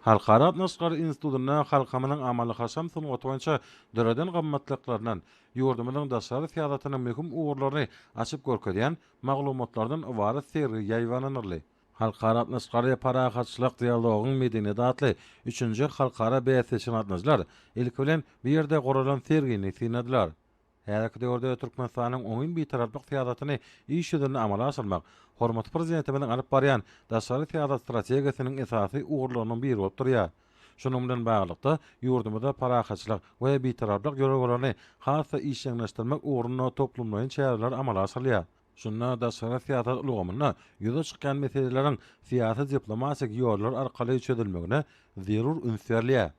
Halkara gatnaşyklary institutynda halkymyzyň amaly-haşam sungaty boýunça döreden gymmatlyklaryndan, ýurdumyzyň daşary syýasatynyň möhüm ugurlaryny açyp görkezýän maglumatlardan ybarat sergi ýaýbaňlandyryldy. Halkara gatnaşyklary parahatçylyk, dialogyň medeniýeti atly üçünji halkara bäsleşigine gatnaşyjylar ilki bilen bu ýerde guralan sergini synladylar. Häzirki döwürde Türkmenistanyň oňyn Bitaraplyk syýasatyny iş ýüzünde amala aşyrmak hormatly Prezidentimiziň alyp barýan daşary syýasat strategiýasynyň esasy ugurlarynyň biri bolup durýar. Şunuň bilen baglylykda, ýurdumyzda parahatçylyk we Bitaraplyk ýörelgelerini has-da işjeňleşdirmek ugrunda toplumlaýyn çäreler amala aşyrylýar. Şunda daşary syýasat ulgamynda ýüze çykýan meseleleriň syýasy-diplomatik ýollar arkaly çözülmegine zerur üns berilýär.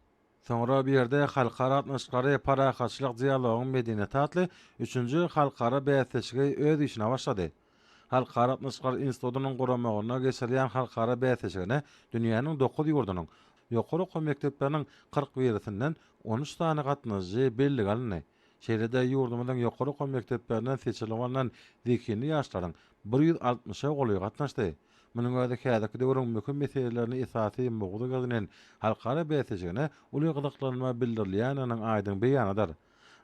Soňra bu ýerde Halkara gatnaşyklary, parahatçylyk, dialogyň medeniýeti atly üçünji halkara bäsleşigi öz işine başlady. Halkara gatnaşyklary institutynyň guramagynda geçirilýän halkara bäsleşigine dünýäniň dokuz ýurdunyň ýokary okuw mekdepleriniň 40 birisinden 13 sany gatnaşyjy bellige alyndy. Şeýle-de ýurdumyzyň ýokary okuw mekdeplerinden seçilip alnan zehinli ýaşlaryň 160-a golaýy gatnaşdy. Munuň özi häzirki döwrüň möhüm meselelerini esasy mowzuk edinen halkara bäsleşigine uly gyzyklanma bildirilýändiginiň aýdyň beýanydyr.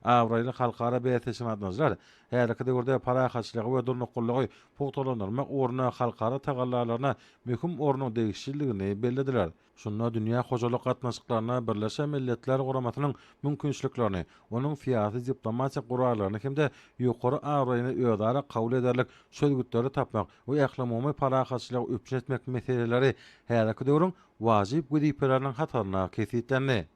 Abraýly halkara bäsleşigine gatnaşyjylar häzirki döwürde parahatçylygy we durnuklylygy pugtalandyrmak ugrunda halkara tagallalaryna möhüm ornuň degişlidigini bellediler. Şunda dünýä hojalyk gatnaşyklarynda Birleşen Milletler Guramasynyň mümkinçiliklerini, onuň syýasy-diplomatik gurallaryny hem-de ýokary abraýyny özara kabul ederlik çözgütleri tapmak we ählumumy parahatçylygy üpjün etmek meseleleri häzirki döwrüň wajyp wezipeleriniň hatarynda kesgitlendi.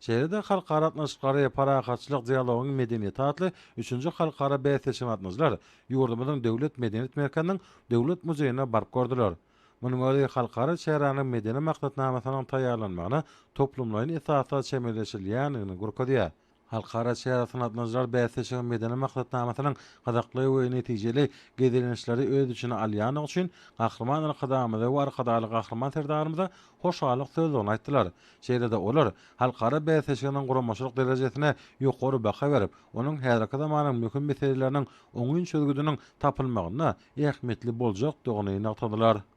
Şeýle-de Halkara gatnaşyklary, parahatçylyk, dialogyň medeniýeti atly üçünji halkara bäsleşigine gatnaşyjylar ýurdumyzyň Döwlet medeniýet merkeziniň Döwlet muzeýine baryp gördüler. Munuň özi halkara çäräniň medeni maksatnamasynyň taýýarlanmagyna toplumlaýyn esasda çemeleşilýändigini görkezýär. Halkara çäresine gatnaşyjylar bäsleşigiň medeni maksatnamasynyň gyzykly we netijeli gezelençleri öz içine alýandygy üçin Gahryman Arkadagymyza we Arkadagly Gahryman Serdarymyza hoşallyk sözlerini aýtdylar. Şeýle-de olar halkara bäsleşiginiň guramaçylyk derejesine ýokary baha berip, onuň häzirki zamanyň möhüm meseleleriniň oňyn çözgüdiniň tapylmagynda ähmiýetli boljakdygyny nygtadylar.